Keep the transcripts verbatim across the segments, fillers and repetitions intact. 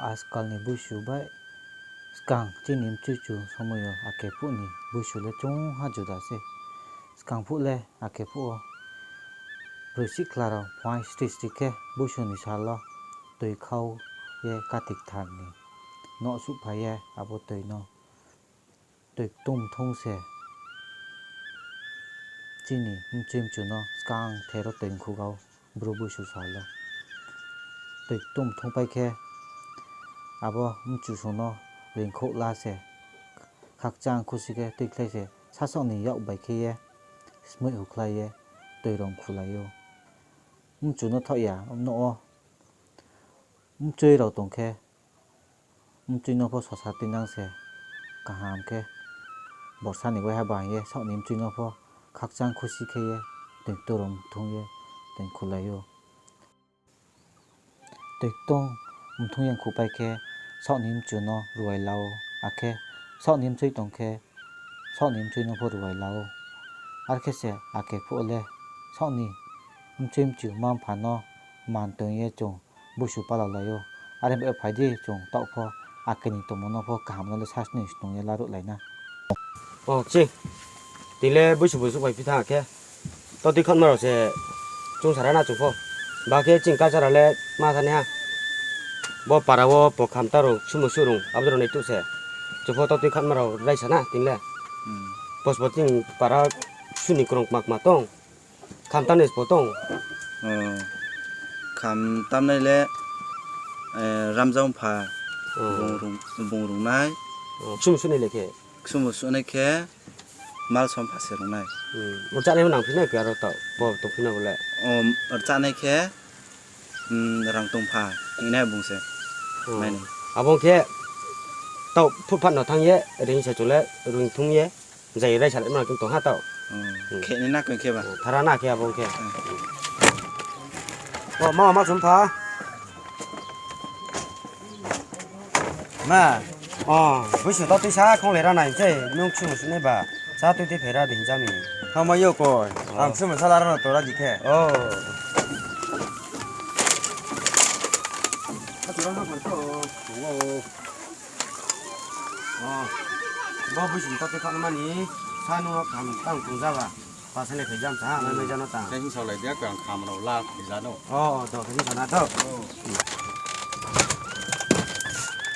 Ajkal ni buisu bai skang chini mchoi chu somoi yo ake phuh ni buisu le chungha juda se. Skang phuh le ake phuh wo broi sihkhla rao phuaing sri sri khe buisu ni sal wo toi khau ye kati kthar ni no suhphai ye abo toi no toi ktung mthung se chini mchoi mchu no skang the ro toi mkhu gau bru buisu sal wo. Toi ktung mthung pai khe abo mchu sung no reingkhouh la se khakchang khusi khe tuikhlai se sasaoh ni yak bai khe ye smoih hukhlai ye toi rao mkhulai ou. Mchu no thaoh ya, nouh wo mchoi rao tong khe, mchoi no pho sosa tuinang se kaham khe, borsa ni waiha bahai ye saoh ni mchoi no pho khakchang khusi khe ye toi ktung rao mthung ye toi mkhulai ou. Toi ktung mthung ye mkhupai khe saoh ni mchu no ruai la ou, akhe saoh ni mchoi tong khe saoh ni mchoi no pho ruai la ou. Arkhe se ake phuh le saoh ni mchoi mchu mma mpha no man tong ye chung buisu palalai ou. Are bai phai di chung taoh pho ake ni tongmo no pho kaham no le sasni snung ye laruhlai na. O, ching. Tini le buisu buisu bai phi thanng khe. Totui khatma rao se chung sara na chung pho. Ba khe ching culture le ma thanng nai ha. Bo para wo po khamta rao sumo su rung, abo rao nai tuh se. Chung pho totui khatma rao raisa na tini le. Pospo ching para suni krung kma kma tong. Khamtam ni spo tong. Khamtam nai le, Ramjang pha, bung rung nai. Ksum sunai le khe? Ksum sunai khe, Malsom pha se rung nai. Rchanai nang phi nai khe aro taoh, bo tong phi na bo le. Rchanai khe, Rangtong pha, hingnai bung se. Abo khe, taoh phutphat no thanng ye, reing se chung le, rung thung ye. Jai rai salai ma khe tong ha taoh. Khe ni na khe ba. Thara na khe abo khe. O, ma, ma sum pha. Ma. O, buisu totui sa khong le ra nai se, nung ksum sunai ba. Sa tui tui phai ra di hing jami. Khama yo ko. Ang ksum sala ra no to ra di khe. O. Bo buisu ni totui kha mani, sa nung no kham tang tong ja ba. Pasai le phai jam sa ha, mai mai ja no tang. Khe hing saolai di, ang kham rao la phai ja no. O, to, khe hing sa na to.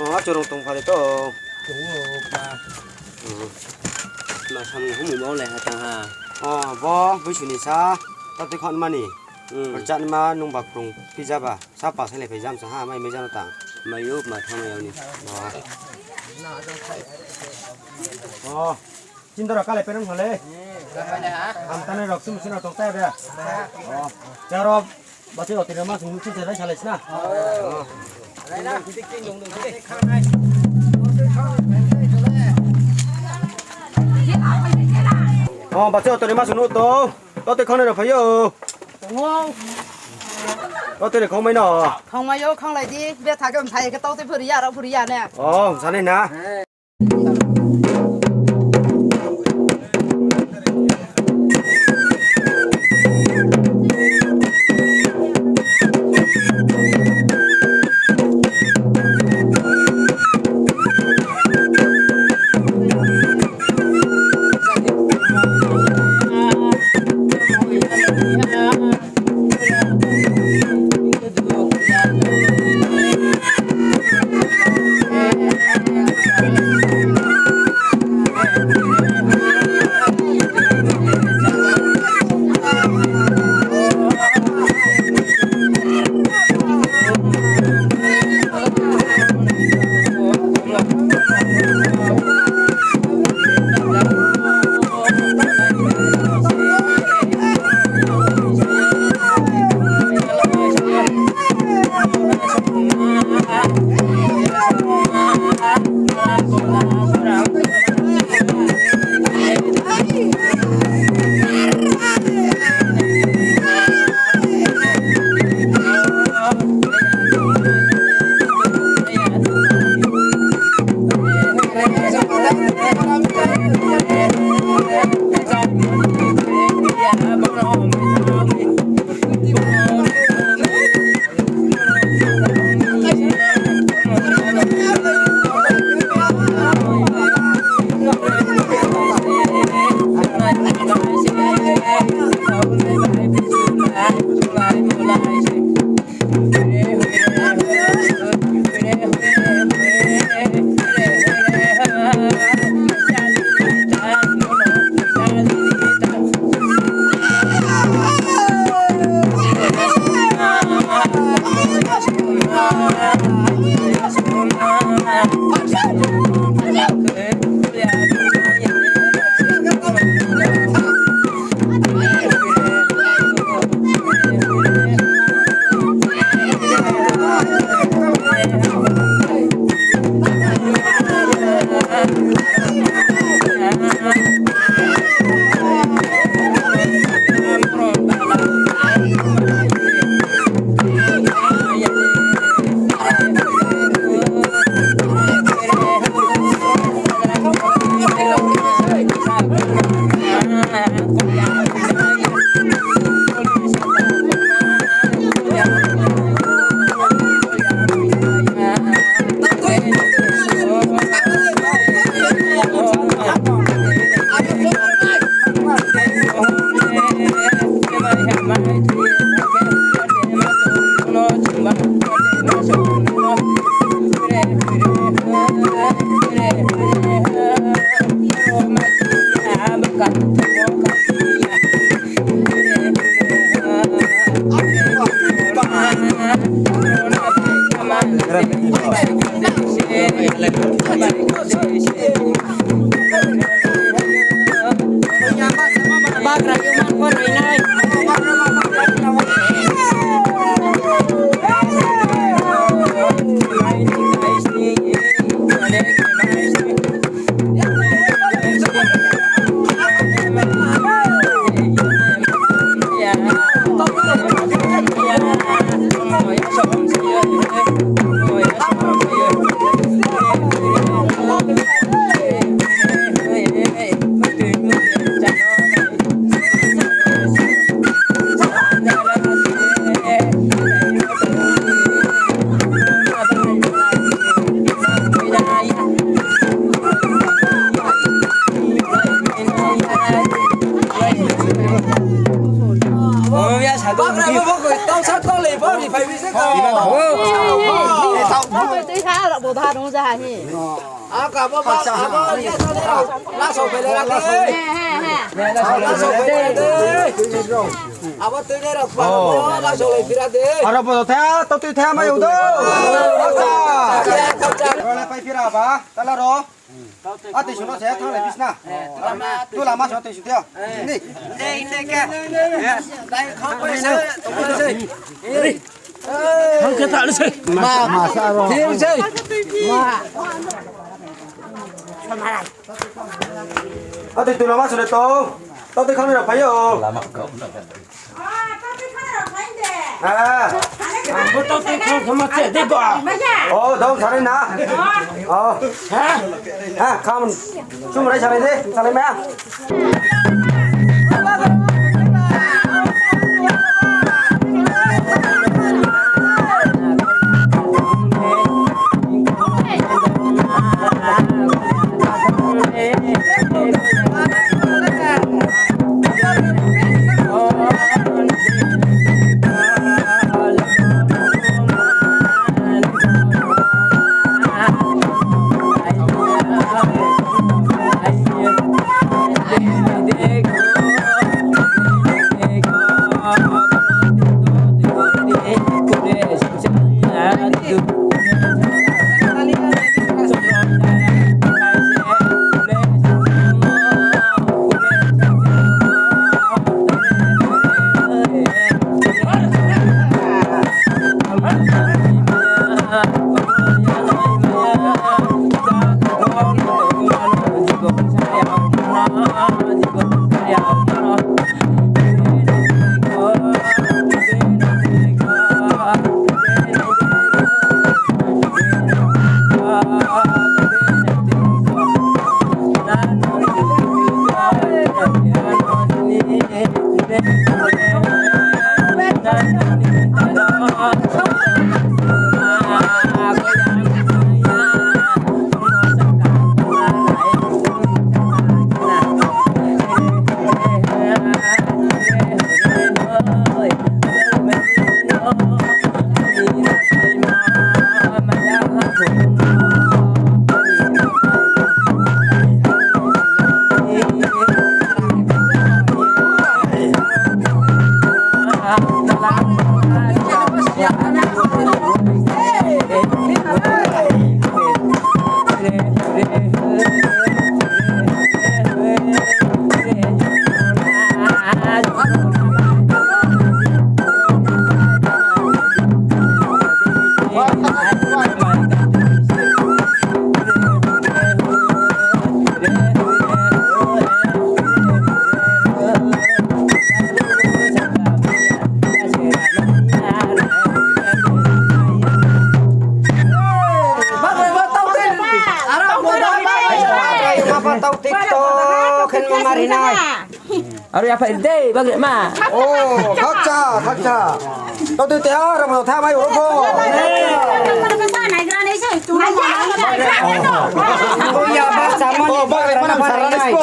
O, a chorong tong pha de to. Tong o, pa. Ma samung humu ma le ha tang ha. O, bo buisu ni sa, totui kha mani. Rchanai ma nung ba krung phi ja ba. Sa pasai le phai jam sa ha, mai mai ja no tang. Mai yo, ma thanng mai yo ni. O. Chindra kale perang hale. Hamtanai rok sum sina tong tai be. O. Charo, bati rok tira ma sung sung rai salai sina. O. O, bati rok tira ma sung to. Totui khongnai rao phai yo. Tongo. Totui rao khongmai no. Khongmai yo, khonglai di. Betha khe mthai khe totui phuri ya, rao phuri ya ne. O, sanai na. Rung ja ha hi. Abo ba, abo ya sa de rao. Laso bele ra de. He, he, he. Laso bele ra de. Abo tui de rao, laso lai phi ra de. Aro bo tha, to tui tha mai u do. Ro le pai phi ra ba, ta la ro. A tui suno se thang le bisna. Tu lama so tui su tio. Ni. Dai kha pa se, to pa se. Thang khe ta le se. Ma, ma sa ro. Thang se. Ma. A tui tu lama so le to. To tui khang le ra phai yo. Ah. Bo to tui khang thama che de ba. O, dong sa le na. O. Ha? Ha, kham. Sum rai sa le de, sa le ma. Aro ya phai de, bagre ma. O, khakcha, khakcha. To tui te ha, ro mo tha mai ro pho. O, ya ba sa mo ni. O, bagre ma na sa ra ni.